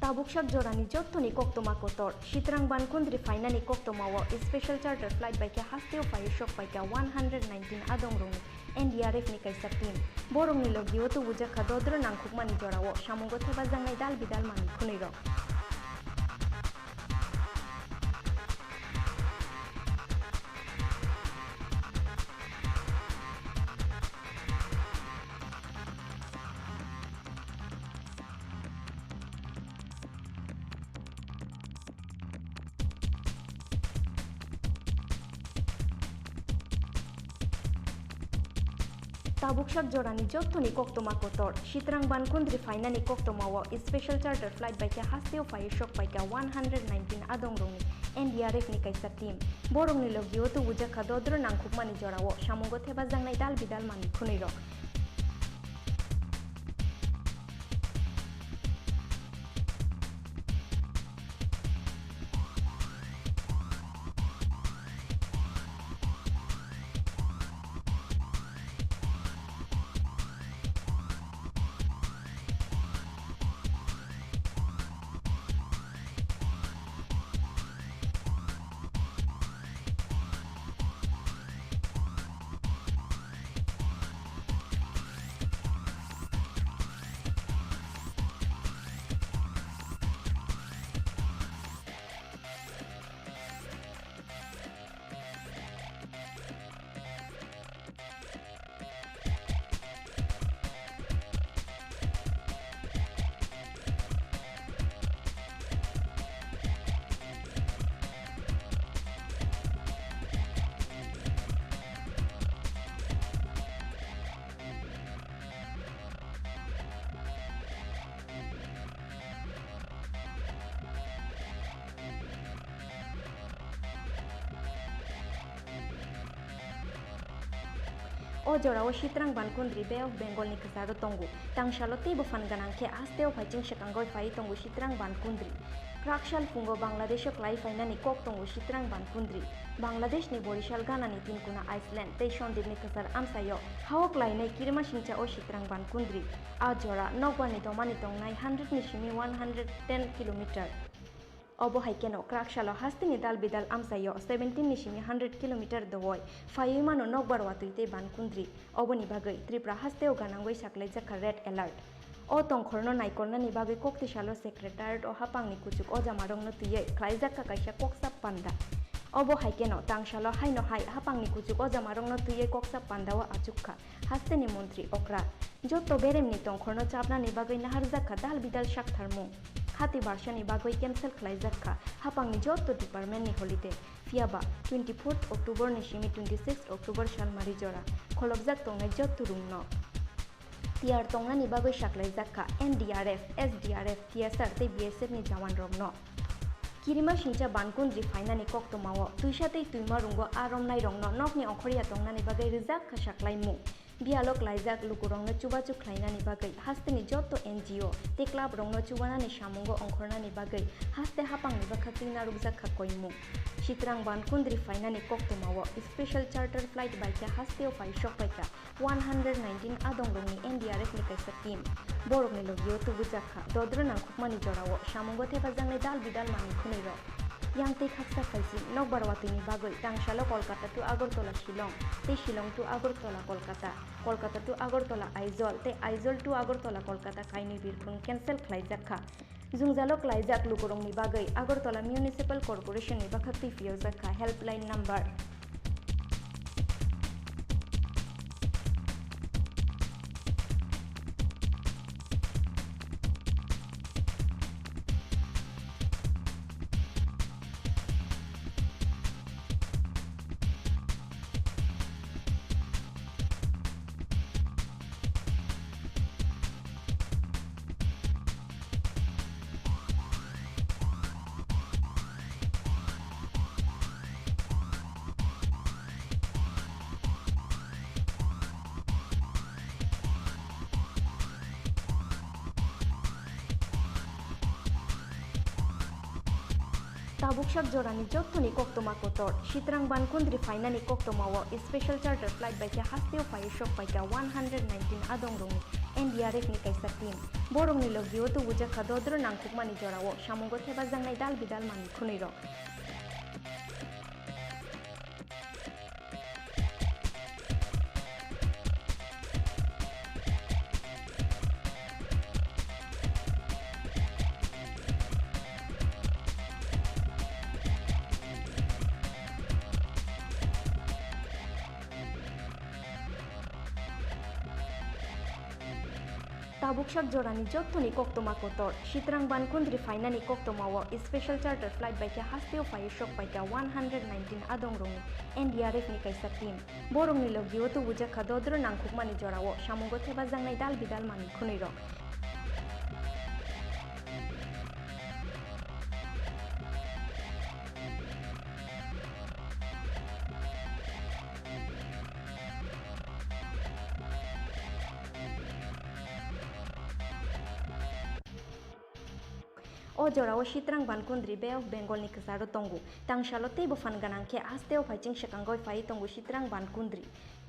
Tabuk sak jorani jottoni koktoma kotor, Sitrang Bankundri phainani koktoma o special charter flight bai khe hasteo phaiwi sok paikha one hundred nineteen adongrokni N D R F ni kaisa team. Borokni logio tubujakha dodro nangkhukmani jorao samungo thepajaknai dal bidal manwi khwnwi rok. Tabuk sak jorani jottoni koktoma kotor, Sitrang Bankundri phainani koktoma o special charter flight bai khe hasteo phaiwi sok paikha one hundred nineteen adongrokni N D R F ni kaisa team. Borokni logio tubujakha dodro nangkhukmani jorao samungo thepajaknai dal bidal manwi khwnwi rok. O jorao Sitrang Bankundri Bay of Bengal ni kwcharo tongo. Tangsalo teibo phan gwnang khe hasteo phaiching swkangwi phaiwi tongo Sitrang Bankundri. Kwrak sal phungo Bangladesh o klai phainani kok tongo Sitrang Bankundri. Bangladesh ni Borishal ganani tinkuna Iceland tei Sondip ni kwchar amchaio hao klainai kirima singcha o Sitrang Bankundri. A jora nokbar ni domani tongnai hundred ni simi one hundred ten kilometer. Obo hai kheno kwrak salo hasteni dal bidal amchaio seventeen ni simi hundred kilometer dowoi phaiwi mano nokbar watwi tei Bankundri. Oboni bagwi Tripura hasteo ganangwi saklaijakha red alert. O tongkhorno naikolnani bagwi koktwi salo secretariat o hapangni kuchuk ojamarokno twiwi khlaijakha kaisa koksa panda. Obo hai kheno tangsalo haino hai hapangni kuchuk ojamarokno twiwi koksa pandao achukha. Hasteni montri okra. Jotto beremni tongkhorno chapnani bagwi naharjakha dal bidal saktharmung. Khati barsani bagwi cancel khlaijakha hapangni jotto department ni holiday. Phiyaba twenty-fourth October ni simi twenty-sixth October salmari jora kholopjak tongnai jotto rungno tiyar tongnani bagwi saklaijakha N D R F, S D R F, T S R tei B S F ni jawanrokno. Kirima singcha Bankundri phainani koktwmao twisa tei twimarungo a romnairokno nokni ongkhorya tongnani bagwi rwjak kha saklaimung. Biyalo klaijak lukurokno chubachu khlainani bagwi hasteni jotto N G O tei clubrokno chubanani samungo ongkhornani bagwi haste hapangni bwkhaktwi narwkjak kha koimung. Sitrang Bankundri phainani koktwmao special charter flight bai khe hasteo phai sokpaikha one hundred nineteen adongrokni N D R F ni kaisa team. Borokni logio tubujak kha dodro nangkhukmani jorao samungo thepajaknai dal bidal manwi khwnwirok. Yang tei khaksa phaising nokbar watwini bagwi tangsalo Kolkata to Agartala Shillong tei Shillong to Agartala Kolkata, Kolkata to Agartala Aizawl tei Aizawl to Agartala Kolkata kainwi birkhung cancel khlaijak kha. Jwngjalo klaijak lukurokni bagwi Agartala Municipal Corporation ni bwkhaktwi phiyokjak kha helpline number. Tabuksak jorani jottoni koktwma kotor, Sitrang Bankundri phainani koktwmao special charter flight bai khe hasteo phaiwi sok paikha one hundred nineteen adongrokni N D R F ni kaisa team. Borokni logio tubujak kha dodro nangkukmani jorao samungo thepajaknai dal bidal manwi khwnwi rok. Tabuk sak jorani jottoni koktwma kotor, Sitrang Bankundri phainani koktwmao special charter flight bai khe hasteo phaiwi sok paikha one hundred nineteen adongrokni N D R F ni kaisa team. Borokni logio tubujak kha dodro nangkukmani jorao samungo thepajaknai dal bidal manwi khwnwi rok. O jorao Sitrang Bankundri Bay of Bengal ni kwcharo tongo. Tangsalo teibo phan gwnang khe hasteo phaiching swkangwi phaiwi tongo Sitrang Bankundri.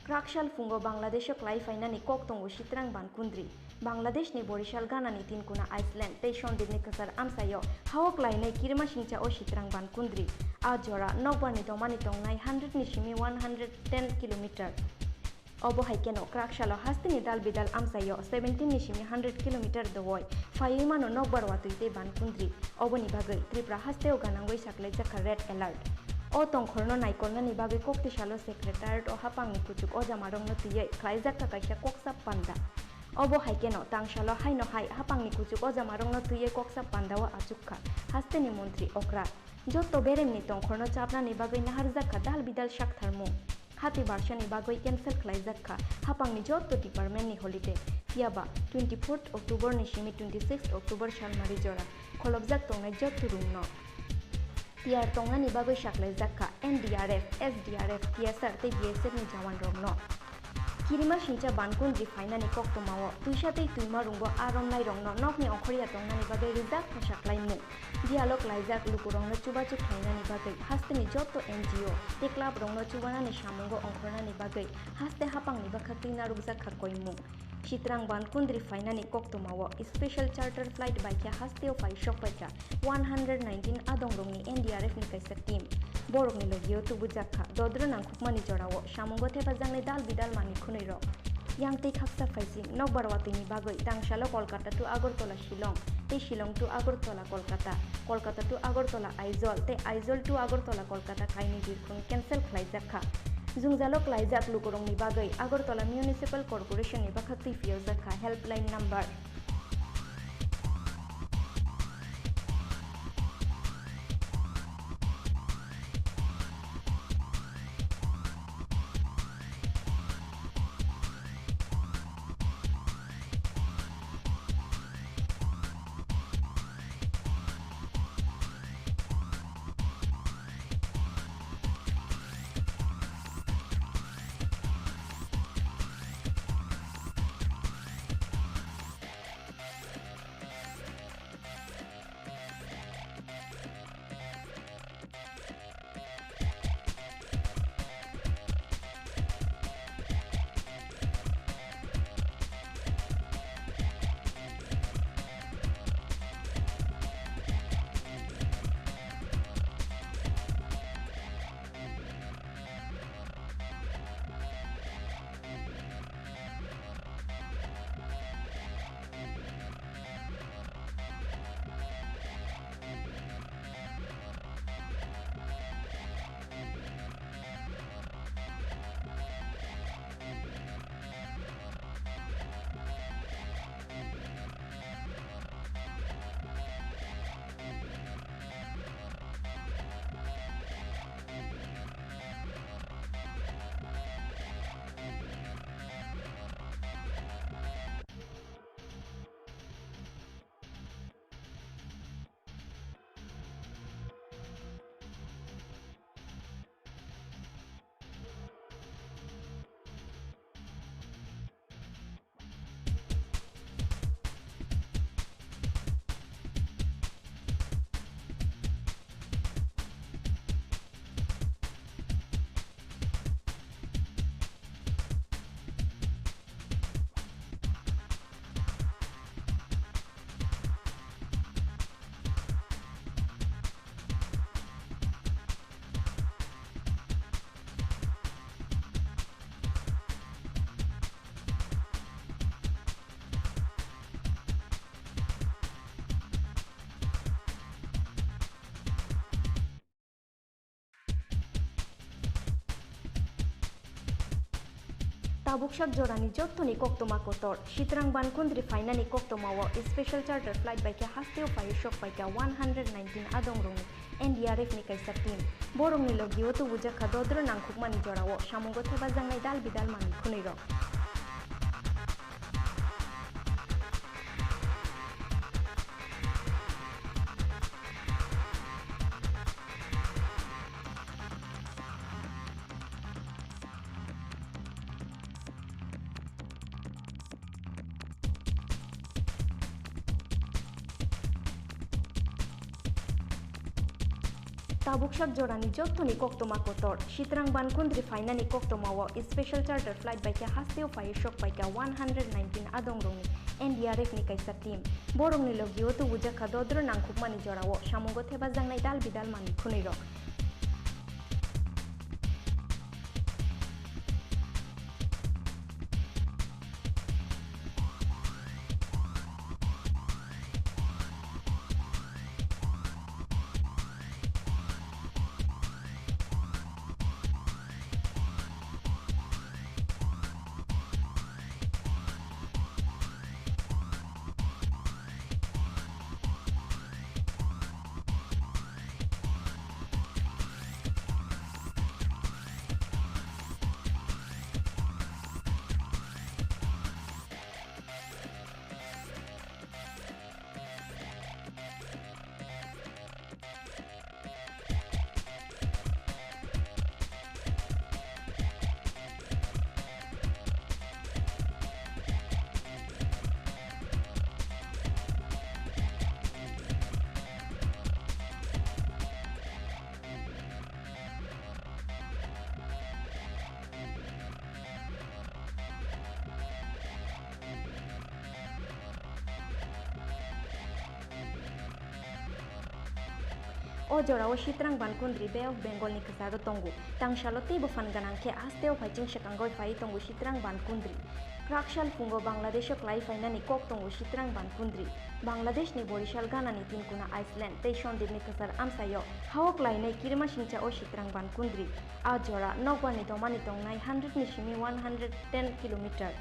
Kwrak sal phungo Bangladesho klai phainani kok tongo Sitrang Bankundri. Bangladeshni Borishal ganani tinkuna Iceland tei Sondipni kwchar amchaio hao klainai kirimasingcha o Sitrang Bankundri. A jora nokbarni domani tongnai hundred ni simi one hundred ten kilometer. Obo hai kheno kwrak salo hasteni dal bidal amchaio seventeen ni simi hundred kilometer dowoi phaiwi mano nokbar watwi tei Bankundri. Oboni bagwi Tripura hasteo ganangwi saklaijak kha red alert. O tongkhorno naikolnani bagwi koktwi salo secretariat o hapangni kuchuk ojamarokno twiwi khlaijak kha kaisa koksa panda. Obo hai kheno tangsalo haino hai hapangni kuchuk ojamarokno twiwi koksa pandao achuk kha hasteni montri okra. Jotto beremni tongkhorno chapnani bagwi naharjak kha dal bidal saktharmung. Hati barsani bagwi cancel khlaijak kha hapangni jotto department ni holiday. Phiyaba twenty fourth October ni simi twenty sixth October salmari jora kholopjak tongnai jotto room no tiyar tongnani bagwi saklaijak kha N D R F, S D R F, T S R tei B S F ni jawan rok no. Kirimasingcha Bankundri phainani koktwmao twisa tei twima rungbo a romnai rokno nokni ongkhorya tongnani bagwi rijak phosa khlaimung. Dialog laijak lukurokno chubachu khlainani bagwi hasteni jotto N G O tei club rokno chubanani samungo ongkhornani bagwi haste hapangni bwkhaktwi narwkjak kha koimung. Sitrang Bankundri phainani koktwmao special charter flight bai khe hasteo phai sokpaikha one hundred nineteen adongrokni N D R F ni kaisa team. Borokni logio tubujak kha dodro nangkukmani jorao samungo thepajaknai dal bidal manwi khwnwi rok. Yang tei khaksa phaising nokbar watwini bagwi tangsalo Kolkata to Agartala Shillong tei Shillong to Agartala Kolkata, Kolkata to Agartala Aizawl tei Aizawl to Agartala Kolkata kainwi birkhung cancel khlaijak kha. Jwngjalo klaijak lukurokni bagwi Agartala Municipal Corporation ni bwkhaktwi phiyokjak kha helpline number. Tabuk sak jorani jottoni koktwma kotor. Sitrang Bankundri phainani koktwmao special charter flight bai khe hasteo phaiwi sok paikha one hundred nineteen adongrokni N D R F ni kaisa team. Borokni logio tubujakha dodro nangkhukmani jorao samungo thepajaknai dal bidal manwi khwnwirok. Tabuk sak jorani jottoni koktwma kotor. Sitrang Bankundri phainani koktwmao special charter flight bai khe hasteo phaiwi sok paikha one hundred nineteen adongrokni N D R F ni kaisa team. Borokni logio tubujakha dodro nangkhukmani jorao samungo thepajaknai dal bidal manwi khwnwirok. O jorao Sitrang Bankundri Bay of Bengal ni kwcharo tongo. Tangsalo teibo phan gwnang khe hasteo phai chwngswkangwi phaiwi tongo Sitrang Bankundri. Kwrak sal phungo Bangladesh o klai phainani kok tongo Sitrang Bankundri. Bangladesh ni Borishal ganani tinkuna Iceland tei Sondip ni kwchar amchaio hao klainai kirima singcha o Sitrang Bankundri. A jora nokbar ni domani tongnai hundred ni simi one hundred ten kilometer.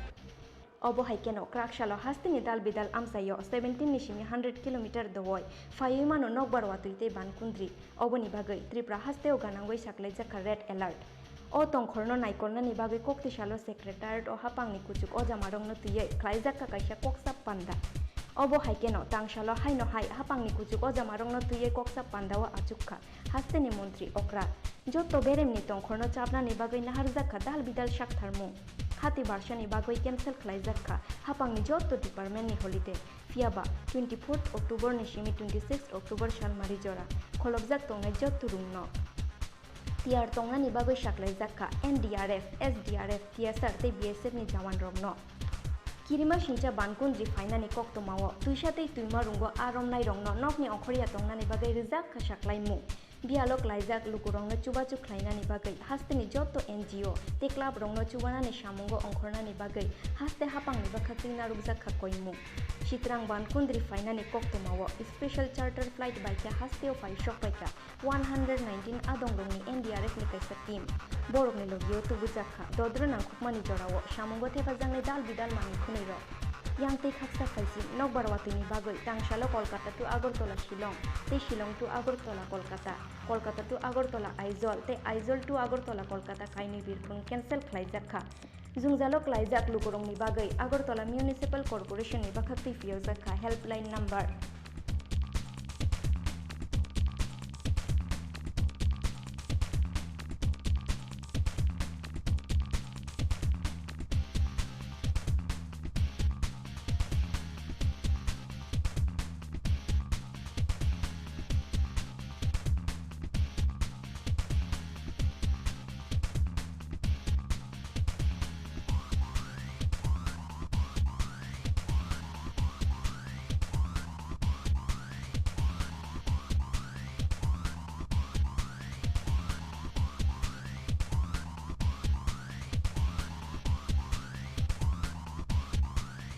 Obo hai kheno kwrak salo hasteni dal bidal amchaio seventeen ni simi hundred kilometer dowoi phaiwi mano nokbar watwi tei Bankundri. Oboni bagwi Tripura hasteo ganangwi saklaijak kha red alert. O tongkhorno naikolnani bagwi koktwi salo secretariat o haphangni kuchuk ojamarokno twiwi khlaijak kha kaisa koksa panda. Obo hai kheno tangsalo haino hai haphangni kuchuk ojamarokno twiwi koksa pandao achuk kha hasteni montri okra. Joto beremni tongkhorno chapnani bagwi naharjak kha dal bidal saktharmung. Hati barsani bagwi cancel khlaijak kha haphangni joto department ni holiday. Phiyaba twenty-fourth October ni simi twenty-sixth October salmari jora kholopjak tongnai joto rungno tiyar tongnani bagwi saklaijak kha N D R F, S D R F, T S R tei B S F ni jawan rokno. Kirima singcha Bankundri phainani koktwmao twisa tei twima rungo a romnai rokno nokni ongkhorya tongnani bagwi rijak kha saklaimung. Biyalo klaijak lukurokno chubachu khlainani bagwi hasteni joto N G O tei club rokno chubanani samungo ongkhornani bagwi haste haphangni bwkhaktwi narwkjak kha koimung. Sitrang Bankundri phainani koktwmao special charter flight bai khe hasteo phai sokpai kha one hundred nineteen adongrokni N D R F ni kaisa team. Borokni logio tubujak kha dodro nangkhukmani jorao samungo thepajaknai dal bidal manwi khwnwirok. Yang tei khaksa phaising nokbar watwini bagwi tangsalo Kolkata to Agartala Shillong tei Shillong to Agartala Kolkata, Kolkata to Agartala Aizawl tei Aizawl to Agartala Kolkata kainwi birkhung cancel khlaijak kha. Jwngjalo klaijak lukurokni bagwi Agartala Municipal Corporation ni bwkhaktwi phiyokjak kha helpline number.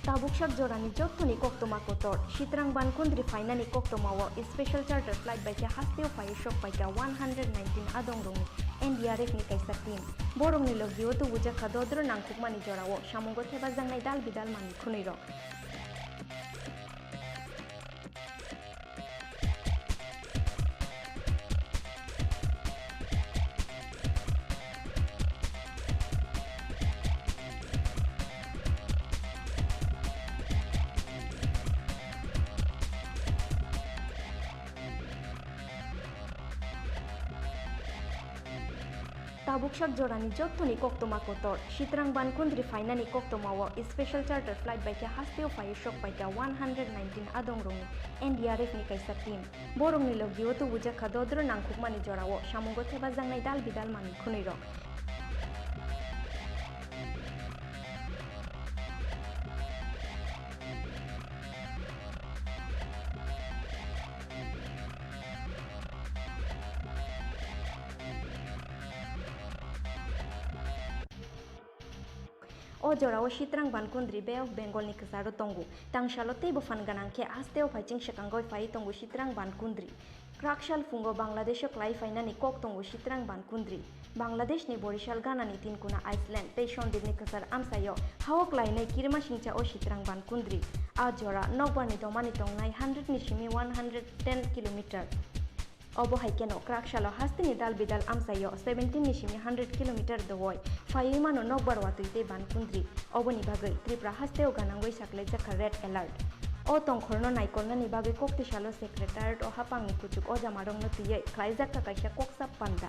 Tabuk sak jorani jottoni koktwma kotor, Sitrang Bankundri phainani koktwmao special charter flight bai khe hasteo phaiwi sok paikha one hundred nineteen adongrokni N D R F ni kaisa team. Borokni logio tubujak kha dodro nangkukmani jorao samungo thepajaknai dal bidal manwi khwnwirok. Tabuk sak jorani jottoni koktwma kotor, Sitrang Bankundri phainani koktwmao special charter flight bai khe hasteo phaiwi sok paikha one hundred nineteen adongrokni N D R F ni kaisa team. Borokni logio tubujak kha dodro nangkukmani jorao samungo thepajaknai dal bidal manwi khwnwirok. O jorao Sitrang Bankundri Bay of Bengal ni kwcharo tongo. Tangsalo teibo phan gwnang khe hasteo phaiching swkangwi phaiwi tongo Sitrang Bankundri. Kwrak sal phungo Bangladesho klai phainani kok tongo Sitrang Bankundri. Bangladeshni Borishal ganani tinkuna Iceland tei Sondipni kwchar amchaio hao klainai kirima singcha o Sitrang Bankundri. A jora nokbarni domani tongnai hundred ni simi one hundred ten kilometer. Obo hai kheno kwrak salo hasteni dal bidal amchaio seventeen ni simi hundred kilometer dowoi phaiwi mano nokbar watwi tei Bankundri. Oboni bagwi Tripura hasteo ganangwi saklaijak kha red alert. O tongkhorno naikolnani bagwi koktwi salo secretariat o hapangni kuchuk ojamarokno twiwi khlaijak kha kaisa koksa panda.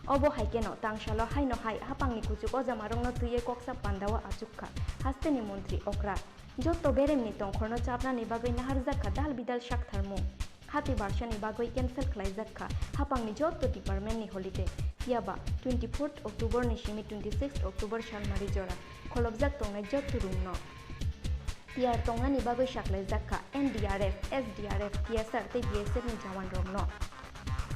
Obo hai kheno tangsalo haino hai hapangni kuchuk ojamarokno twiwi koksa pandao achuk kha hasteni montri okra. Jotto beremni tongkhorno chapnani bagwi naharjak kha dal bidal saktharmung. Hati barsani bagwi cancel khlaijak kha hapangni jotto department ni holiday. Phiyaba twenty-fourth October ni simi twenty-sixth October salmari jora kholopjak tongnai jotto room no tiyar tongnani bagwi saklaijak kha N D R F, S D R F, T S R tei B S F ni jawan rokno.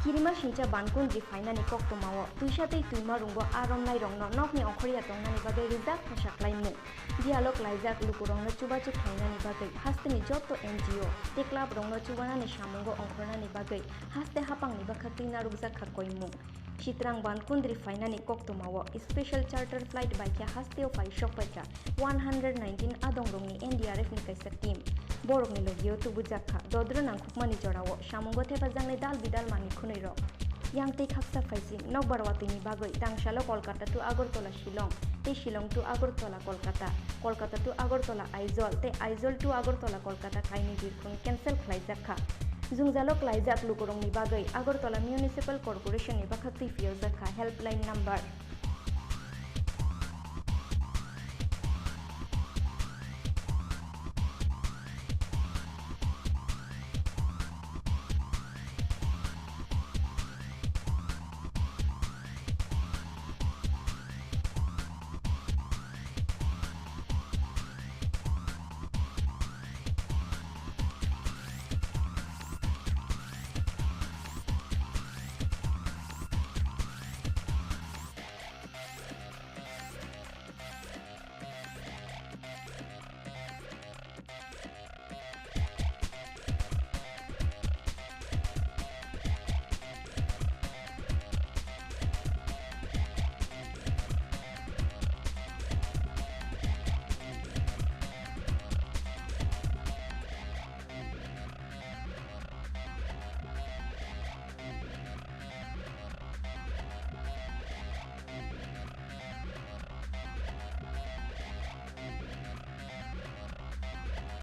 Kirima singcha Bankundri phainani koktwmao twisa tei twima rungo a romnai rokno nokni ongkhorya tongnani bagwi rijak kha saklaimung. Dialog laijak lukurokno chubachu khlainani bagwi hasteni jotto N G O tei club rokno chubanani samungo ongkhornani bagwi haste hapangni bwkhaktwi narwkjak kha koimung. Sitrang Bankundri phainani koktwmao special charter flight bai khe hasteo phai sokpaikha one hundred nineteen adongrokni N D R F ni kaisa team. Borokni logio tubujak kha dodro nangkukmani jorao samungo thepajaknai dal bidal manwi khwnwirok. Yang tei khaksa phaisi nokbar watwini bagwi tangsalo Kolkata to Agartala Shillong tei Shillong to Agartala Kolkata, Kolkata to Agartala Aizawl tei Aizawl to Agartala Kolkata kainwi birkhung cancel khlaijak kha. Jwngjalo klaijak lukurokni bagwi Agartala Municipal Corporation ni bwkhaktwi phiyokjak kha helpline number